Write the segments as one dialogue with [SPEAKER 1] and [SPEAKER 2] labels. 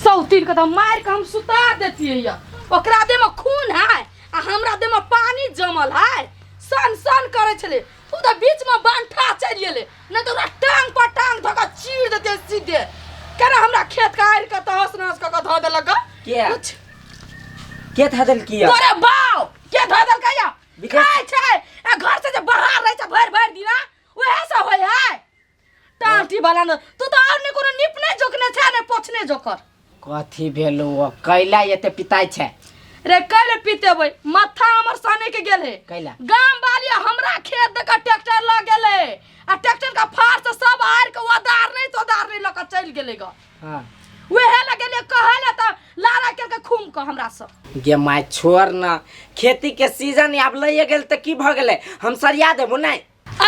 [SPEAKER 1] सौतीन के तऽ मारि के हम सुता देतियै या ओकरा देह में खून है आ हमरा देह में पानी जमल है। सन सन करै छलै, तू तऽ बीच में बंठा चलि गेलै, नहि तऽ ओकरा टांग पर टांग धऽ कऽ चीर देतियै सीधे। केना हमरा खेत के आड़ि के तहस नहस कऽ कऽ धऽ देलक गऽ?
[SPEAKER 2] के?
[SPEAKER 1] कुछ
[SPEAKER 2] के धऽ देलकी यऽ?
[SPEAKER 1] तोरे बाप के धऽ देलकै या?
[SPEAKER 2] विकास-
[SPEAKER 1] खाइ छै आ घर से जे बाहर रहै छै भरि भरि दिना, उएह सब होइ है। टाटी वाला न तू तऽ और ने कोनो निपने जोकने छै ने पोछने जोकर।
[SPEAKER 2] कथी भेलो? कैला एते पिताइ छै?
[SPEAKER 1] रे कैले पितेबै, माथा हमर सने के गेल है।
[SPEAKER 2] कैला?
[SPEAKER 1] गाम वाली हमरा खेत दे के ट्रैक्टर ल गेलै आ ट्रैक्टर के फार से सब आर के ओदार नहीं तो ओदार नहीं ल के चलि गेलै ग।
[SPEAKER 2] हाँ।
[SPEAKER 1] उहे लग गेलै कहै ले तऽ लारा केल के खूम के हमरा सब।
[SPEAKER 2] गे माय छोड़ न, खेती के सीजन आब लइए गेल तऽ की भऽ गेलै, हम सरिया देबो नहि।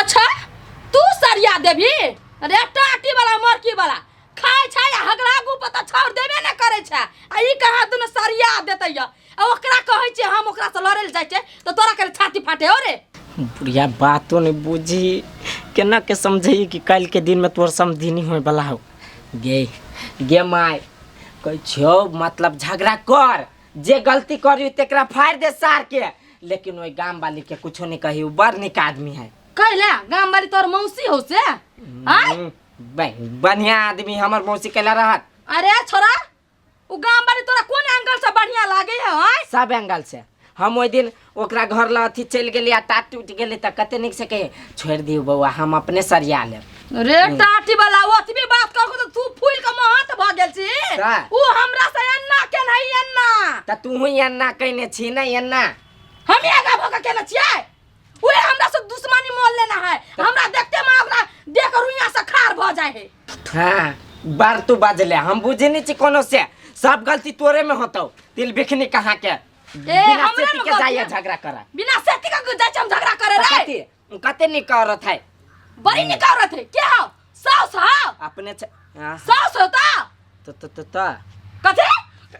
[SPEAKER 1] अच्छा तू सरिया देबही? रे टाटी वाला मरकी वाला खाय छै आ हगला गुप तऽ छोड़ देबे ने करै छै आ ई कहाँ दुनू सरिया देतै या। आ ओकरा कहै छियै हम ओकरा से लड़ै लए जाइ छियै तऽ तोरा के छाती फाटे हो रे।
[SPEAKER 2] बुढ़िया बातो नहीं बुझी, केना के समझी कि कल के दिन में तोर समझी होए वाला हो। गे गे माय कहै छियौ मतलब झगड़ा कर, जे गलती करी तेकरा फाड़ दे सार के, लेकिन ओहि गाम वाली के कुछो नहीं कही, उ बड़ निक आदमी है।
[SPEAKER 1] कैला गाम वाली तोर मौसी हो से? आय?
[SPEAKER 2] बढ़िया आदमी हमर मौसी कैला रहत।
[SPEAKER 1] अरे छोरा उ गाम वाली तोरा कोन एंगल से बढ़िया लागे है? आय?
[SPEAKER 2] सब एंगल से। हम ओहि दिन ओकरा घर ला अथी चलि गेली आ टाट टूटि गेली तऽ कते नीक से कहे छोड़ि दियौ बौआ हम अपने सरिया लेब।
[SPEAKER 1] रे टाटी वाला ओतबी बात कर तऽ तू फूल के महत भऽ गेल छी।
[SPEAKER 2] तऽ?
[SPEAKER 1] उ हमरा से एन्ना केना एन्ना।
[SPEAKER 2] तऽ तूहू एन्ना कयने छी ने एन्ना।
[SPEAKER 1] हम आगा भऽ के केने छियै? उहे हमरा से दुश्मनी मोल लेना है, हमरा देखते माँ ओकरा देख रुइया से खार भऽ जाय है।
[SPEAKER 2] हाँ बार तू बाजले हम बुझे नहीं छी कोनो से, सब गलती तोरे में होतौ तिल बिखनी कहाँ के।
[SPEAKER 1] ए,
[SPEAKER 2] बिना
[SPEAKER 1] हमरे
[SPEAKER 2] सेती
[SPEAKER 1] में
[SPEAKER 2] के
[SPEAKER 1] गलती
[SPEAKER 2] जाइए
[SPEAKER 1] है।
[SPEAKER 2] झगड़ा करा।
[SPEAKER 1] बिना सेती के जाय छै हम झगड़ा करे रे।
[SPEAKER 2] कथी कते निक औरत है।
[SPEAKER 1] बड़ी निक औरत है के हो? सास हो।
[SPEAKER 2] अपने हाँ।
[SPEAKER 1] सास होता।
[SPEAKER 2] तो तो तो तो
[SPEAKER 1] कथी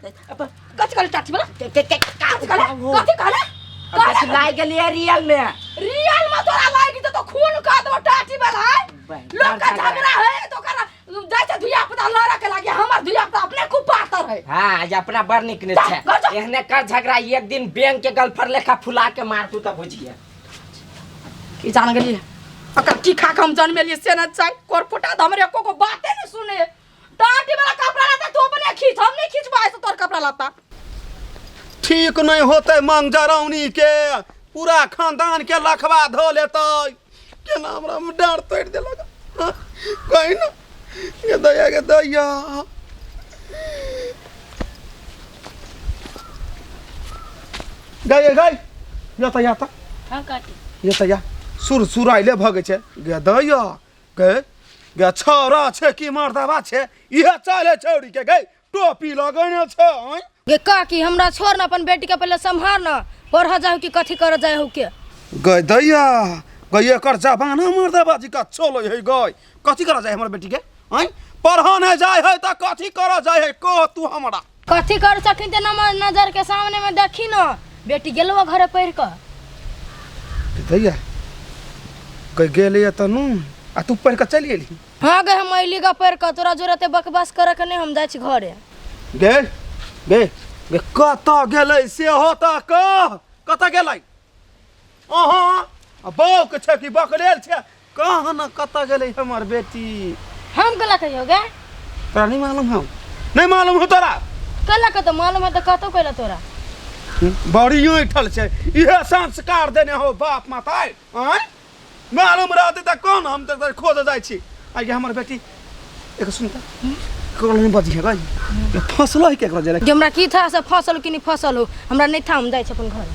[SPEAKER 1] कथी कहले चाची वाला?
[SPEAKER 2] के के के
[SPEAKER 1] कथी कहले? कथी कहले?
[SPEAKER 2] अब लाग गेलियै रियल में।
[SPEAKER 1] रियल में तोरा लाग जेतो खून का देबो टाटी वाला है। लोग का झगड़ा है तो करा जाय छै धिया पुता लड़े के लागे, हमर धिया पुता अपने खूब पातर है।
[SPEAKER 2] हाँ, आज अपना बड़ निक ने
[SPEAKER 1] जा,
[SPEAKER 2] छै।
[SPEAKER 1] घर जा।
[SPEAKER 2] एहने कर झगड़ा एक दिन बैंक के गलफर लेखा फुला के मारतू त बुझिए।
[SPEAKER 1] की जान गेलिए ओकर की खा के हम जन्मेलिए से न चाहे कोरफुटा त हमरे एको गो बाते नहीं सुने। टाटी वाला कपड़ा लत्ता तू अपने खींच, हम नहीं खींचबा से तोर कपड़ा लत्ता।
[SPEAKER 3] ठीक नहीं होते मांग जरौनी के पूरा खानदान के लखवा धो लेते, केना हमरा में डाँड़ तोड़ देलक। हाँ, कही ना गे दैया गे दैया। गई गई या त या त।
[SPEAKER 4] हाँ काकी।
[SPEAKER 3] ये त या सुर सुराइले भगे छै गे दैया गे गे छौरा छै कि मर्दबा छै इहे चाले छौरी के गई टोपी लगेने छै। आँय
[SPEAKER 4] गे काकी हमरा छोड़ न, अपन बेटी के पहले संभाल न, पढ़ जाहु कि कथी कर जाहु के।
[SPEAKER 3] गई दैया गई एकर जबाना मर्दबा जी का चलो है गई कथी कर जाय हमर बेटी के? आँय पढ़ नहीं जाय है त कथी कर जाय है कह तू हमरा।
[SPEAKER 4] कथी कर सकिन त नमर नजर के सामने में देखी न बेटी गेलो घरे पढ़ के।
[SPEAKER 3] दैया गई गेले त नु आ तू पढ़ के चलि गेली?
[SPEAKER 4] हाँ गे हम अइली गा पढ़ के, तोरा जोरे ते बकवास करे के नहीं, हम जाइ छी घरे।
[SPEAKER 3] गे गे गे कतऽ गेलै से हो त कह कतऽ गेलै? अहाँ आ बौक छै कि बकरेल छै कह न कतऽ गेलै हमर बेटी?
[SPEAKER 4] हम कला कहियो गे?
[SPEAKER 3] तोरा नहीं मालूम हौ? नहीं मालूम हौ तोरा?
[SPEAKER 4] कला के तो मालूम है त कतौ कैला तोरा?
[SPEAKER 3] बड़ी ऐठल छै इहे संस्कार देने हो बाप माता। आँय मालूम रहतै त कोन हम त खोज जाइ छी। आइ हमर बेटी एक सुन त ककरो नहीं बजिहे गई फसलो है केकरो जेले।
[SPEAKER 4] हमरा की था से फसल कि नहीं फसल हो हमरा नहीं था, हम जाइ छी अपन घर।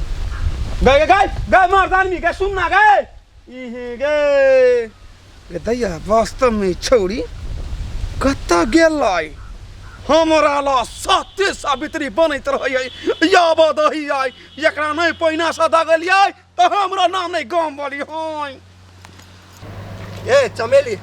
[SPEAKER 3] गए गए गए गए मर्दानमी गए सुन ना गए इहे गए गे दैया वास्तव में छौरी कतऽ गेलै? हमरा ला सत्य सावित्री बनैत रहै याब दही आइ एकरा नहीं पहिना से दगलियै तऽ हमरा नाम नहीं गाम वाली हई।
[SPEAKER 5] ए चमेली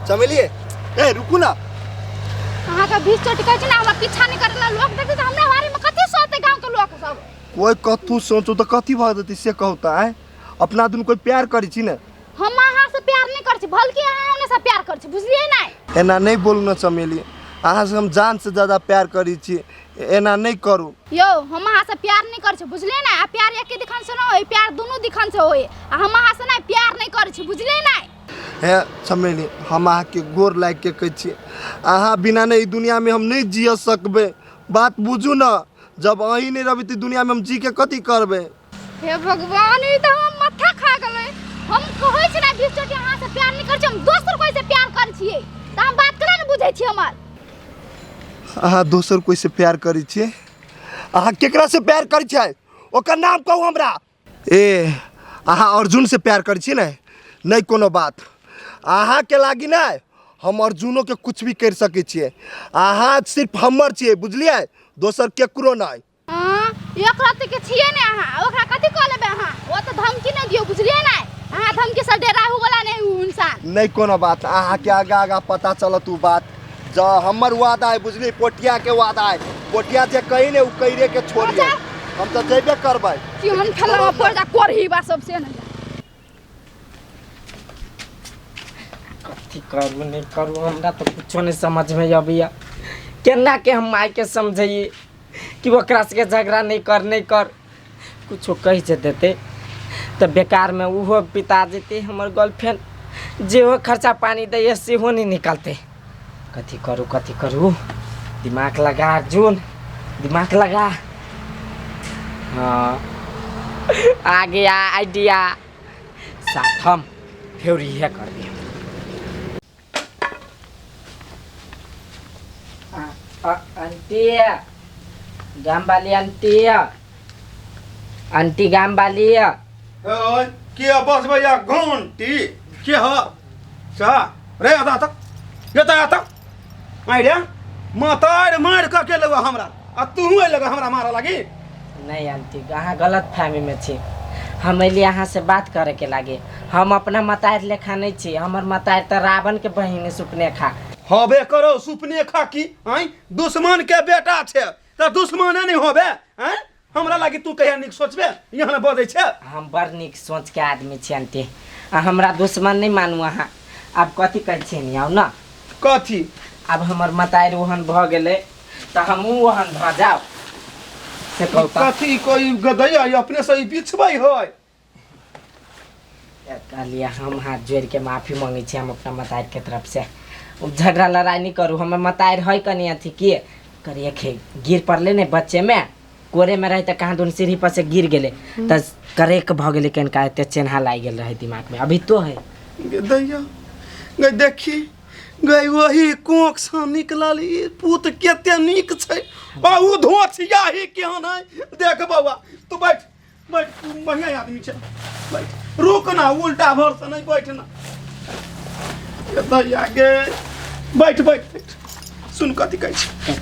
[SPEAKER 5] चमेली ए रुकू ना।
[SPEAKER 6] अहाँ के बीच चटकै छै ना, हमरा पीछा नहीं करना, लोग देखते त हमरा बारे में कथी सोचते गांव के लोग सब।
[SPEAKER 5] कोई कथू सोचो त कथी भऽ जेतै से कहू त। आय अपना दुनू कोई प्यार करै छी ने?
[SPEAKER 6] हम अहाँ से प्यार नहीं करै छी, बल्कि अहाँ हमरा से प्यार करै छी, बुझलियै नै?
[SPEAKER 5] एना नहीं बोलू ना चमेली, अहाँसँ हम जानसँ ज्यादा प्यार करै छी, एना नहि करू।
[SPEAKER 6] यौ, हम अहाँ से प्यार नहीं करै छी, बुझलियै ने? आ प्यार एके दिखन से न होय, प्यार दुनू दिखन से होय। आ हम अहाँ से नहीं प्यार नहीं करै छी, बुझलियै ने?
[SPEAKER 5] हे चमेली, हम अहाँके गोर लागि के कहै छी, अहाँ बिना ने ई दुनियामे हम नहि जिय सकबै। बात बुझू ने, जब अहीं नहि रहबै तऽ ई दुनियामे हम जी के कथी करबै?
[SPEAKER 6] हे भगवान, ई तऽ हम माथा खा गेलै। हम कहै छी ने 20 चोटी अहाँ से प्यार नहीं करै छी, हम दोसर कोई से प्यार करै छियै, तऽ हम बात केना ने बुझै छी हमर?
[SPEAKER 5] अहाँ दोसर कोई से प्यार करै छियै? अहाँ केकरा से प्यार करै छियै, ओकर नाम कहू हमरा। ए, अहाँ अर्जुन से प्यार करै छी ने? नहि कोनो बात, अहाँके लागी ने हम अर्जुनोके कुछ भी करि सकै छियै। अहाँ सिर्फ हमर छियै, बुझलियै? दोसर केकरो नहि।
[SPEAKER 6] एक रत्ती के छियै ने अहाँ, ओकरा कथी कऽ लेबै अहाँ? ओ तऽ धमकी नहि दियौ, बुझलियै ने? अहाँ धमकी से डेराहू वाला नहि उ इंसान।
[SPEAKER 5] नहि कोनो बात, अहाँके आगा आगा पता चलत उ बात। जँ हमर वादा है, बुझली, पोटिया के वादा है, पोटिया जे कही ने उ कहिरे के छोड़िए, हम तऽ जेबे करबै।
[SPEAKER 6] कि हम खेलवा पड़ जा कोरही बा सबसे ने।
[SPEAKER 2] कथी करू नहि करू, हमरा तऽ कुछो नहि समझमे अबैया। केना के हम मायके समझैए कि ओकरा सबके झगड़ा नहि कर, नहि कर। कुछो कहि जे देतै तऽ बेकारमे ओहो बिता जेतै। हमर गर्लफ्रेंड जेहो खर्चा पानी दैए सेहो नहि निकलतै। कथी करू, कथी करू? दिमाग लगा अर्जुन, दिमाग लगा। हाँ, आ गया आइडिया। साथम फेर इहे कर दिया। आंटी गाम वाली, आंटी, आंटी गाम वाली।
[SPEAKER 3] ओए, के बजबैया घंटी? के ह सा रे? आता आता, ये आता आइ रे मातार मार कऽ के लेबो हमरा, आ तू लगा हमरा मारऽ लागी।
[SPEAKER 2] नहीं आंटी, अहाँ गलत फहमी में छी। हम अलियै अहाँ से बात करे के लागे। हम अपना मतार लेखा नहीं छी, हमर मतार तऽ रावण के बहिन सुपनेखा।
[SPEAKER 3] हबे करो सुपनेखा की आइ दुश्मन के बेटा छे तऽ दुश्मने नहीं होबे? आइ हमरा लागी तू कहिया नीक सोचबे? यहाँ बजै छे।
[SPEAKER 2] हम बड़ नीक सोच के आदमी छी आंटी, आ हमरा दुश्मन नहीं मानू अहाँ। आब कथी कहै छियै नि, आउ न।
[SPEAKER 3] कथी?
[SPEAKER 2] आब हमर मतार ओहन भऽ गेलै तऽ हमहूँ ओहन भऽ जाउ, से कहू तऽ।
[SPEAKER 3] कथी कोई गदैया ई अपने से ई बिछबै है?
[SPEAKER 2] कहलियै, हम हाथ जोड़ि के माफी मांगै छी हम अपना मतार के तरफ से। उ झगड़ा लड़ाई नहीं करू। हमर मतार है कनी अथी के करिए खे गिर पड़ले ने बच्चे में, कोरे में रहे तऽ कहाँ दुन सीढ़ी पर से गिर गेलै तऽ करेक भऽ गेलै कनिका, एते चेन्हा लागि गेल रहै दिमाग में, अभी तो है।
[SPEAKER 3] गे दैया गे, देखी गई वही कोख से निकलल ई पूत कते नीक छै, आ उ धोछिया ही केहन है। देख बौआ, तू बैठ बैठ, तू बढ़िया आदमी छै, बैठ। रुक ना, उल्टा भर से नहीं, बैठ ना। गे दैया गे, बैठ बैठ बैठ। सुन, कथी कहै छै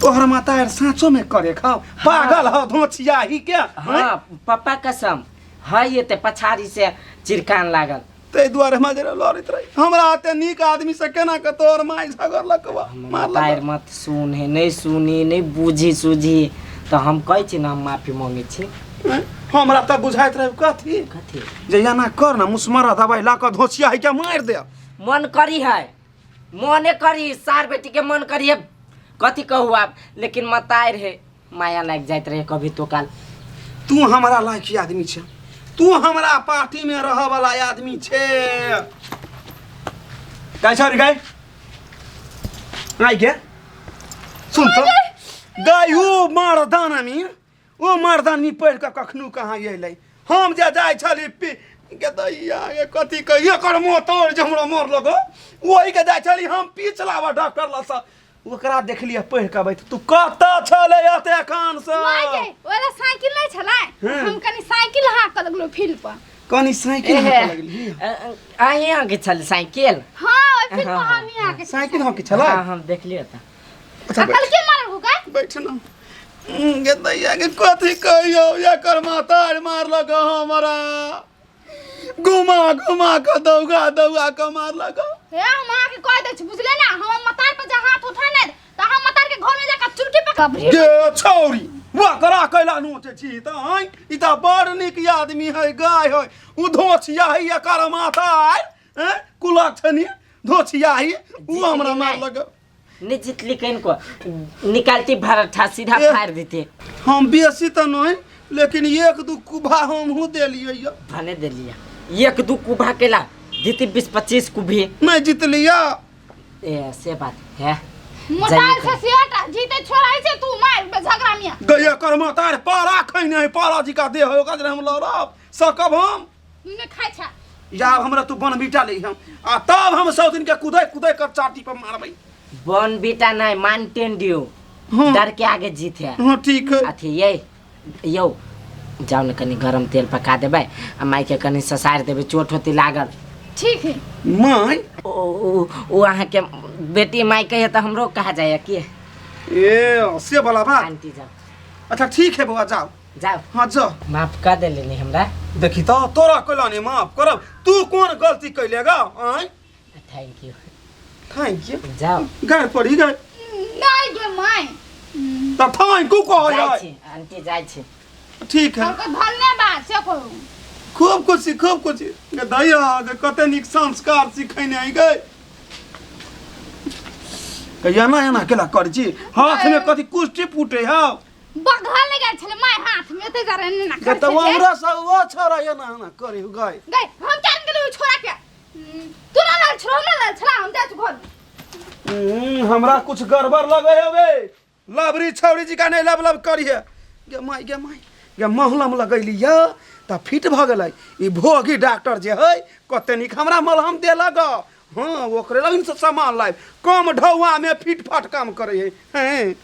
[SPEAKER 3] तोहर माता आर? साँचो में करे खाओ पागल हो धोछिया ही के?
[SPEAKER 2] हाँ पप्पा कसम है, एते पछाड़ी से चिरकान लागल।
[SPEAKER 3] ताहि दुआरे हमरा जरा लड़ैत रही। हमरा एते नीक आदमी से केना के तोहर माय झगड़लक बा, मारलक?
[SPEAKER 2] मातार मत सुन है, नहीं सुनी, नहीं बूझी सूझी तऽ हम कहै छी ने, हम माफी मांगै छी।
[SPEAKER 3] हैं? हमरा तऽ बुझाइत रहे कथी?
[SPEAKER 2] कथी?
[SPEAKER 3] जे एना कर ना, मुसमरा दवाई ला कऽ धोछिया है के मारि दे।
[SPEAKER 2] मन करी है, मने करी, सार बेटी के मन करी है, कथी कहू आब। लेकिन मतार है, माया लागि जाइत रहे कभी तो काल।
[SPEAKER 3] तू हमरा लायक आदमी छै, तू हमरा पार्टी में रह वाला आदमी छै। गाय छोरी गाय आई के सुन तो गाय, ओ मर्दान आमी, ओ मर्दानी पढ़ि कऽ कखनो कहाँ अयलै। हम जे जाइ छली पी के दैया गे, कथी कही, एकर मुँह तोड़ जे हमरा मोर लगो। ओहि के जाइ छली हम पीछ लाबऽ डॉक्टर लग, ओकरा देखलियै पढ़ि कऽ अबैत। तू कतऽ छलै एते कान से?
[SPEAKER 6] माय गे, ओला साइकिल नहि छलै। हम कनी साइकिल हाँकऽ लगलहुँ फील्ड पर।
[SPEAKER 3] कनी साइकिल हाँकऽ लगली?
[SPEAKER 2] अहीं अहाँके छल साइकिल?
[SPEAKER 6] हाँ, ओहि फील्ड पर हम ही हाँकै।
[SPEAKER 3] साइकिल हाँकै छलै?
[SPEAKER 2] हाँ, हम देखलियै तऽ।
[SPEAKER 3] अच्छा।
[SPEAKER 6] अकल के मारल हुकै?
[SPEAKER 3] बैठ ना। गे दैया के, कथी कहियौ, एकर माता मारलक हमरा, घुमा घुमा कऽ दौगा दौगा कऽ मारलक।
[SPEAKER 6] हे, हम अहाँके कह दै छी, बुझले ने, हम मतार पर जे हाथ उठा ने तऽ हम मतार के घर में जाकर चुटकी पकड़।
[SPEAKER 3] गे छौरी, ओकरा कैला नोचै छी तऽ? आँय, ई तऽ बड़ नीक आदमी है गाय है। उ धोछिया है, एकर माता आय कुलक छनी धोछिया है, उ हमरा मारलक।
[SPEAKER 2] नहीं जीतली कहीं को निकालती भरठा सीधा
[SPEAKER 3] ए।
[SPEAKER 2] फाड़ देते।
[SPEAKER 3] हम बेसी तऽ नहीं, लेकिन एक दू कुभा हमहूँ देलियै यऽ।
[SPEAKER 2] भने दे लिया एक दू कुभा केला जीती 20-25 कुभी।
[SPEAKER 3] नहीं जीतलियै।
[SPEAKER 2] ए से बात है।
[SPEAKER 6] मोटाइल से सेट जीते छोड़ाई छै तू मार झगड़ा मिया।
[SPEAKER 3] गैया कर्म तार पारा खैने है, पारा जी का देह है, ओकरा जे हम लड़ब सकब हम
[SPEAKER 6] ने खाइ छै।
[SPEAKER 3] या हमरा तू बनबीटा ले हम आ तब हम 100 दिन के कुदै कुदै कर चाटी पर मारबै।
[SPEAKER 2] बॉन बीटा नहीं माउंटेन ड्यू।
[SPEAKER 3] हाँ।
[SPEAKER 2] डर के आगे जीत है।
[SPEAKER 3] हाँ ठीक है।
[SPEAKER 2] अथी ये यौ जाओ ने कनी गरम तेल पका देबै आ माई के कनी ससारि देबै, चोट होती लागल।
[SPEAKER 6] ठीक है।
[SPEAKER 3] माय
[SPEAKER 2] ओ ओ ओ अहाँके बेटी माई कहे तऽ हमरो कहा जाइए की।
[SPEAKER 3] ए से वाला बात।
[SPEAKER 2] आंटी जाओ।
[SPEAKER 3] अच्छा ठीक है बौआ जाओ
[SPEAKER 2] जाओ।
[SPEAKER 3] हाँ जाओ।
[SPEAKER 2] माफ कर देली नी हमरा।
[SPEAKER 3] देखी तो तोरा कैला नहीं माफ करब, तू कौन गलती कैलेगा? आय
[SPEAKER 2] thank you.
[SPEAKER 3] Thank you.
[SPEAKER 2] जाओ।
[SPEAKER 3] गाय पड़ी गए।
[SPEAKER 6] नहीं गे my.
[SPEAKER 3] त thank you कहै
[SPEAKER 2] जाइ
[SPEAKER 3] है।
[SPEAKER 2] छी आंटी जाइ छी।
[SPEAKER 3] ठीक है।
[SPEAKER 6] हमको धन्यवाद से कहू।
[SPEAKER 3] खूब खुशी खूब खुशी गे दैया गे कते नीक संस्कार सिखैने आई गए। एना एना केला करै छी, हाथ में कथी कुष्टी फूटे हौ।
[SPEAKER 6] बघल ले गेल छले my हाथ में ते जरे ना
[SPEAKER 3] गे त हमरा सब ओ छोरा एना एना करै हु गए।
[SPEAKER 6] गए हम जान गेलु छोरा के। तू ना लाल छोरा ना लाल छोरा हम जाय घर।
[SPEAKER 3] हमरा कुछ गड़बड़ लगे हो गे। लबरी छौरी जी का नहीं लब लब करी है। गे माय गे माय गे महलम लगैली य त फिट भ गेलै। ई भोगी डॉक्टर जे है कते नीक हमरा मलहम देलक। हाँ ओकरे लगिन से सामान लाइब कम ढौआ में फिट फाट काम करे है। हैं।